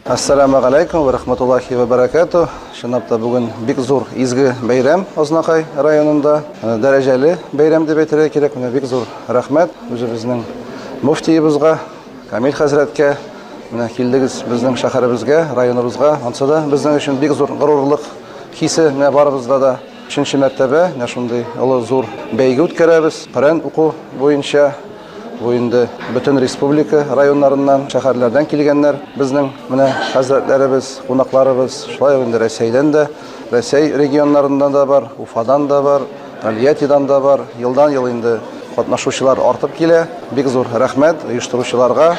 Ассаламу алейкум ва рахматуллахи ва баракату. Чынлап та бүген бик зур изге бәйрәм Азнакай районында. Дәрәҗәле бәйрәм дип әйтергә кирәк. Менә бик зур рәхмәт үзебезнең мөфтиебезгә, Камил хәзрәткә. Менә килдегез безнең шәһәребезгә, районыбызга. Ансы да безнең өчен бик зур горурлык хисе. Менә барыбызда да өченче мәртәбә менә шундый олы зур бәйге үткәрәбез. Коръән уку буенча. Бу инде бөтен республика районнарыннан, шәһәрләрдән килгәннәр безнең менә хәзрәтләребез, кунакларыбыз. Шулай ук инде Рәсәйдән дә, Рәсәй регионнарыннан да бар, Уфадан да бар, Тольяттидан да бар. Елдан-ел инде катнашучылар артып килә. Бик зур рәхмәт оештыручыларга.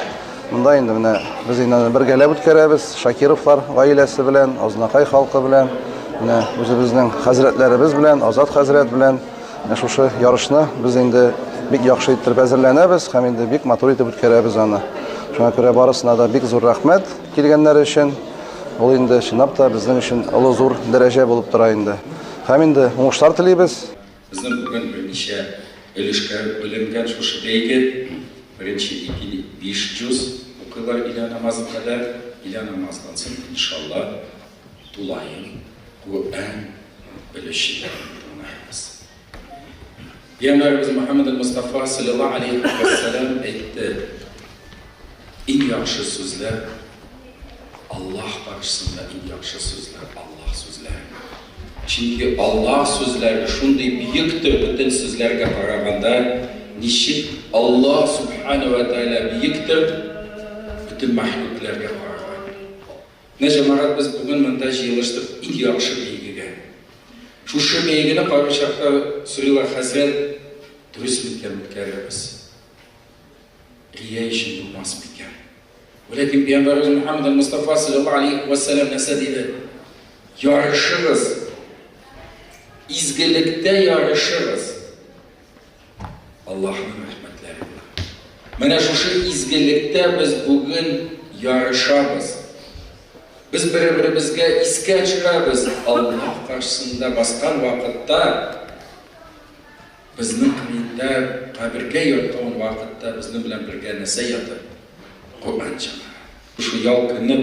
Монда инде менә без инде аны бергәләп үткәрәбез, Шакировлар гаиләсе белән, Азнакай халкы белән, менә үзебезнең хәзрәтләребез белән, Азат хәзрәт белән. Менә шушы ярышны без инде бик яхшы иттереп әзерләнәбез һәм инде бик матур итеп үткәрәбез аны. Шуңа күрә барысына да бик зур рәхмәт килгәннәре өчен. Ул инде чынлап та безнең өчен олы зур дәрәҗә булып тора инде. Һәм инде уңышлар телибез. Безнең бүген берничә өлешкә бүленгән шушы бәйге. Беренче ике, биш җуз укыйлар өйлә намазы кадәр. Өйлә намазыннан соң, иншалла, тулаем Коръән белүчеләрне тыңларбыз. Пәйгамбәребез Мөхәммәд әл-Мостафа салләллаһу алейһи вә сәлләм әйтте, Иң яхшы сүзләр, Аллаһ каршысында иң яхшы сүзләр, Аллаһ сүзләре. Чөнки Аллаһ сүзләре шундый бөектер бөтен сүзләргә караганда, ничек Аллаһ сүбхәнәһү вә тәгалә бөектер бөтен мәхлукләргә караган. Менә, җәмәгать, без бүген монда җыелыштык иң яхшы бәйгегә. Шушы бәйгене кайбер чакта сорыйлар, хәзрәт, дөрес микән үткәрәбез? Рия өчен булмас микән? Вәләкин пәйгамбәребез Мөхәммәд әл-Мостафа салләллаһу алейһи вә сәлләм нәрсә диде? Ярышыгыз, изгелектә ярышыгыз. Аллаһның рәхмәтләре була. Менә шушы изгелектә без бүген ярышабыз. Без бер-беребезгә искә төшерәбез, Аллаһ каршысында баскан вакытта, безнең кырыенда кабергә яткан вакытта безнең белән бергә нәрсә ята? Коръән чыгара. Шушы ял көне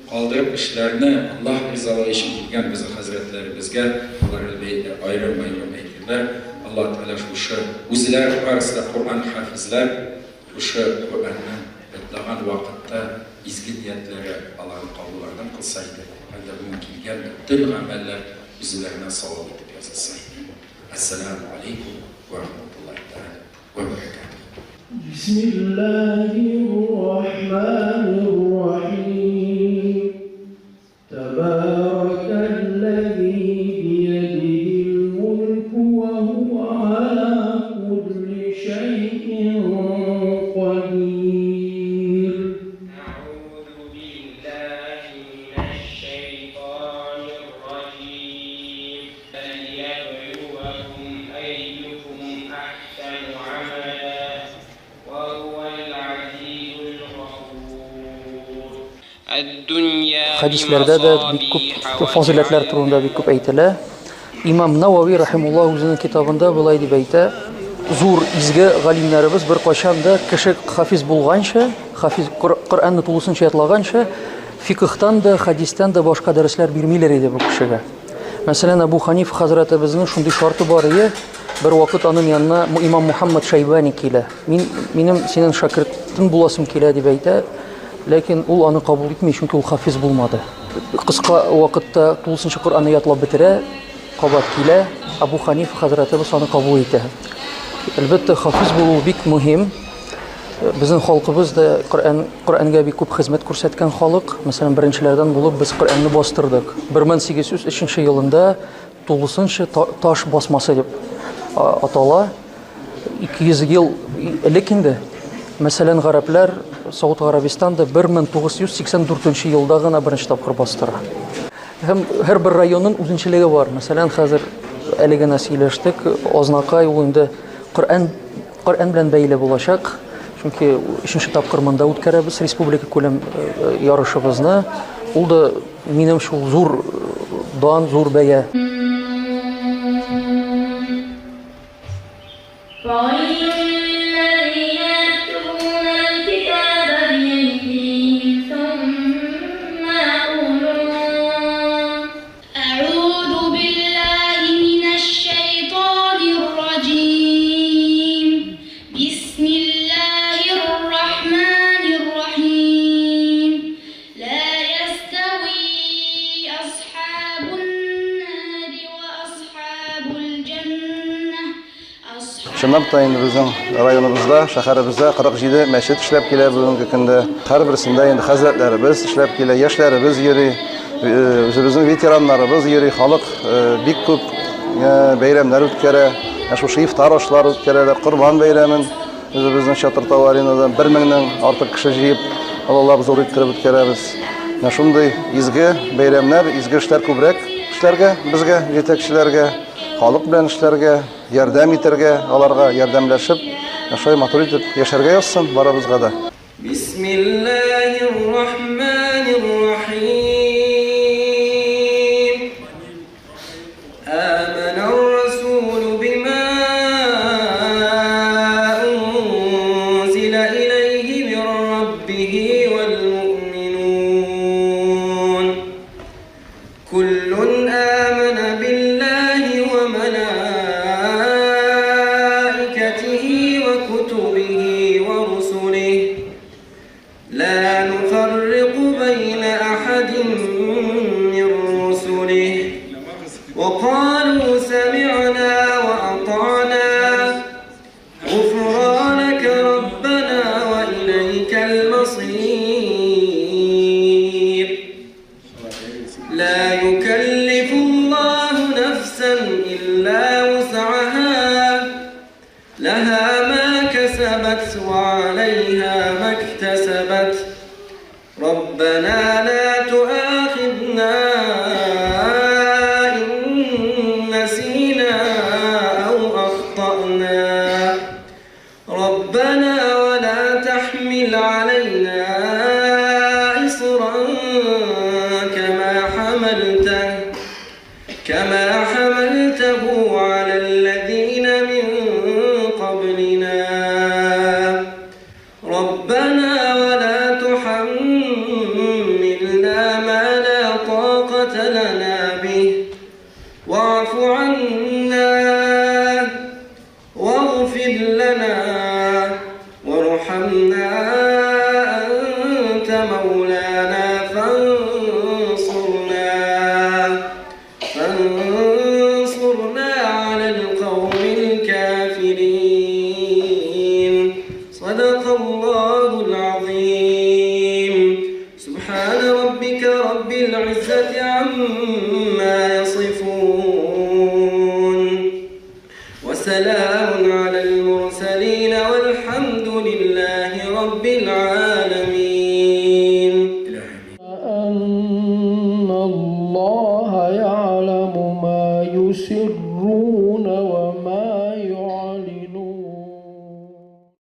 калдырып эшләрне Аллаһ ризалыгы өчен килгән безнең хәзрәтләребезгә, алар әлбәйттә аерым-аерым әйтерләр, Аллаһ Тәгалә шушы үзләре барысы да Коръән хафизлар, шушы Коръәнне ятлаган вакытта изге ниятләре аларны кабуллардан кылса иде һәм дә бүген килгән бөтен гамәлләр үзләренә савап итеп язылса иде. Әссәләмү алейкум вә рахматуллаһи тәгалә вә бәрәкәтүһ. Бисмиллаһир-рахманир-рахим. Тәбәрәкәлләзи биядиһил мулку вә һуә галә кулли шәйин кадир. Әгъузу биллаһи минәш-шәйтанир-раҗим. Лиябluвакум әйюкум әхсәну гамәлә вә һуәл газизул гафур. Хәдисләрдә дә бик күп фазыйләтләр турында бик күп әйтелә. Имам Навави рахимуллаһ үзенең китабында болай дип әйтә: Зур изге галимнәребез беркайчан да кеше хафиз булганчы, хафиз Коръәнне тулысынча ятлаганчы, фикхтан да, хәдистән дә башка дәресләр бирмиләр иде бу кешегә. Мәсәлән, Әбу Ханиф хәзрәтебезнең шундый шарты бар иде, бер вакыт аның янына имам Мухаммад Шайбани килә. Мин минем синең шәкертең буласым килә дип әйтә, ләкин ул аны кабул итми, чөнки ул хафиз булмады. Кыска вакытта тулысынча Коръәнне ятлап бетерә, кабат килә, Әбу Ханиф хәзрәтебез аны кабул итә. Әлбәттә, хафиз булу бик мөһим. Безнең халкыбыз да Коръән, Коръәнгә бик күп хезмәт күрсәткән халык. Мәсәлән, беренчеләрдән булып без Коръәнне бастырдык. 1803 елында тулысынча таш басмасы дип атала. 200 ел элек инде. Мәсәлән, гарәпләр Сауд Гарәбистанда 1984 елда гына беренче тапкыр бастыра. Һәм һәрбер районның үзенчәлеге бар. Мәсәлән, хәзер әле генә сөйләштек, Азнакай ул инде Коръән Коръән белән бәйле булачак. Чөнки өченче тапкыр монда үткәрәбез республика күләм ярышыбызны. Ул да минем шул зур дан, зур бәя. Чынлап та инде безнең районыбызда, шәһәребездә 47 мәчет эшләп килә бүгенге көндә. Һәрберсендә инде хәзрәтләребез эшләп килә, яшьләребез йөри, үзебезнең ветераннарыбыз йөри, халык бик күп бәйрәмнәр үткәрә. Шушы ифтар ашлар үткәрәләр, Корбан бәйрәмен үзебезнең Чатыртау аренада 1000-нән артык кеше җыеп, олылап зур иттереп үткәрәбез. Менә шундый изге бәйрәмнәр, изге эшләр күбрәк эшләргә безгә, җитәкчеләргә, халык белән эшләргә, ярдәм итәргә, аларга ярдәмләшеп, шулай матур итеп яшәргә язсын барыбызга да. Бисмиллаһир рахманир рахим. Амана ар-расулу бима унзила иләйһи мин раббихи вал муъминун. Куллун амана биллаһи ва малаикатихи ва кутубихи ва русулихи. لا نفرق بين أحد من رسله. وقالوا سمعنا وأطعنا غفرانك ربنا وإليك المصير. لا يكلف الله نفسا إلا وسعها، لها ما كسبت وعليها ما اكتسبت. ربنا لا تؤاخذنا إن نسينا أو أخطأنا. ربنا ولا تحمل علينا إصرا كما حملته على الذين من قبلنا. ربنا ولا تحملنا ما لا طاقة لنا به، واعف عنا واغفر لنا وارحمنا، أنت مولانا فانصرنا على القوم الكافرين. صدق الله العظيم. سبحان ربك رب العزة عما يصفون، وسلام على المرسلين، والحمد لله رب العالمين. أن الله يعلم ما يسرون